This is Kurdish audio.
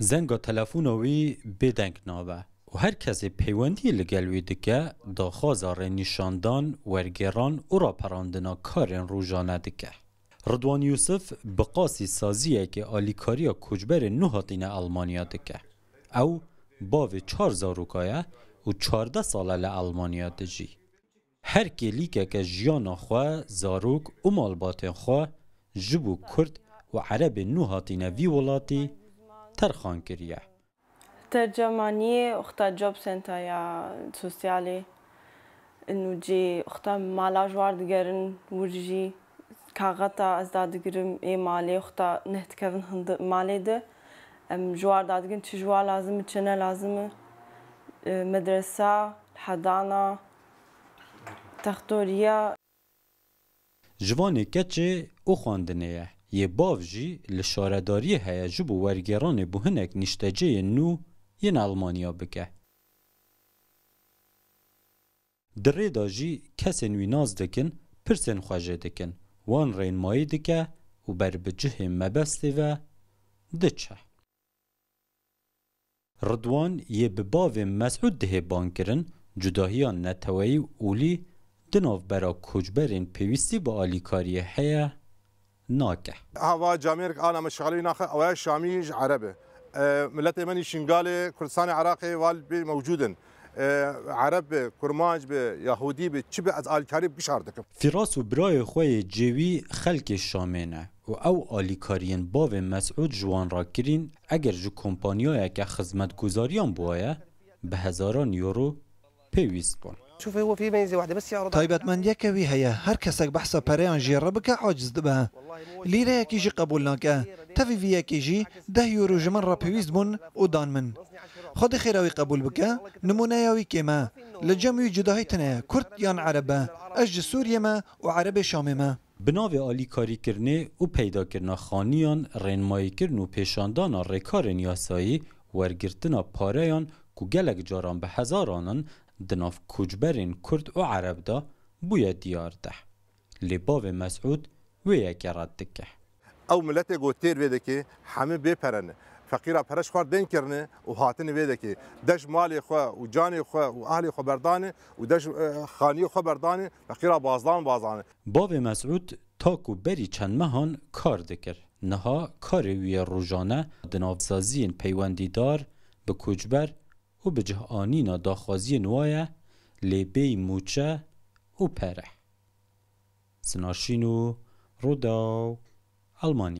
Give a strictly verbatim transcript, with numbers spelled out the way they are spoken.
Zenga telefona wî bêdeng nabe û her kesê peywendiyê li gel wî dike, daxwaza rênîşandan, wergêran û raperandina karên rojane dike. Ridwan Yûsif bi qasî saziyekê alîkariya koçberên nû hatîne Almanya dike. Ew bavê çar zaroka ye û çardeh sal e li Almanya dijî. Her kêlîkeke jiyana xwe, zarok û malbatên xwe ji bo Kurd û Erebên nû hatîne vî welatî terxan kiriye. Tercemaniyê uxta Job Center ya sosyalê. Inu cê uxta mala ji war digerin wir jî kaxeta ez dadigirim ê malê uxta neh dikevin hindi malê de. Em ji war dadigirin çi ji war lazim e, çi ne lazim e. E, medresa, hedana, textoriya. Ji vanê keçê û xwendinê ye. Yê bav jî li şaredariyê heye ji bo wergêranê bo hinek nişteceyên nû yên Almanya bike. Di rê de jî kesên wî nas dikin, pirsên xwe jê dikin. Wan rênmayî dike û ber bi cihê mebestê ve diçe. Ridwan yê bi bavê Mesûd dihê bang kirin, cudahiya neteweyî û olî di navbera koçberên pêwîstî bi alîkariyê heye nake. Hava camêrek ana me şixelî naxe, ew ya Şamî ji Ereb e. E, miletê me nî Şingalê, Kurdistanê Iraqê val bê mewcûd in. E, Ereb be, Kurmanc be, Yahûdî be, çi be ez alîkarî bi gişar dikim. Fîras û birayê xwe yê cêwî xelkê Şamê ne û ew alîkariyên bavê Mesûd ji wan re kirîn, eger ji kompanyayeke xizmetguzariyan bûwaye, bi hezaran euro pêwîst bûn. شوفي، هو في ميزة واحدة بس يعرض. Taybetmendiyeke wî heye, her kesek behsa pereyan jê re bike aciz dibe. Lîreyekî jî qebûl nake. Tevî vî yekê jî deh euro ji min re pêwîst bûn û dan min. Xwedê xêra wî qebûl bike, nimûneya wî kêm e. Li cem wî cudahî tune ye, Kurd yan Ereb be. Ez ji Sûriyê me û Erebê Şamê me. Bi navê alîkarîkirinê û peydakirina xaniyan, rênmayîkirin û pêşandana rêkarên yasayî, wergirtina pareyan ku gelek caran bi hezaran in di nav koçberên Kurd û Ereb de bûye diyar de. Lê bavê Mesûd wê yekê red dike. Ew miletê ku têr vê dekê hemî bê pere ne. Feqîra pere ji xwe tên kirine û hatine vê dekê. Dej malê xwe û canê xwe û ahlê xwe berdane û dej, e, xaniyê xwe berdane, feqîra bazdan bazane. Bavê Mesûd ta ku berî çend mehan kar dikir. Niha karê wî yê rojane di nav saziyên peywendîdar bi koçber û bi cih anîna daxwaziyên wa ye, lê bêyî mûçe û pere. Sinaşîn û Rûdaw, Almanya.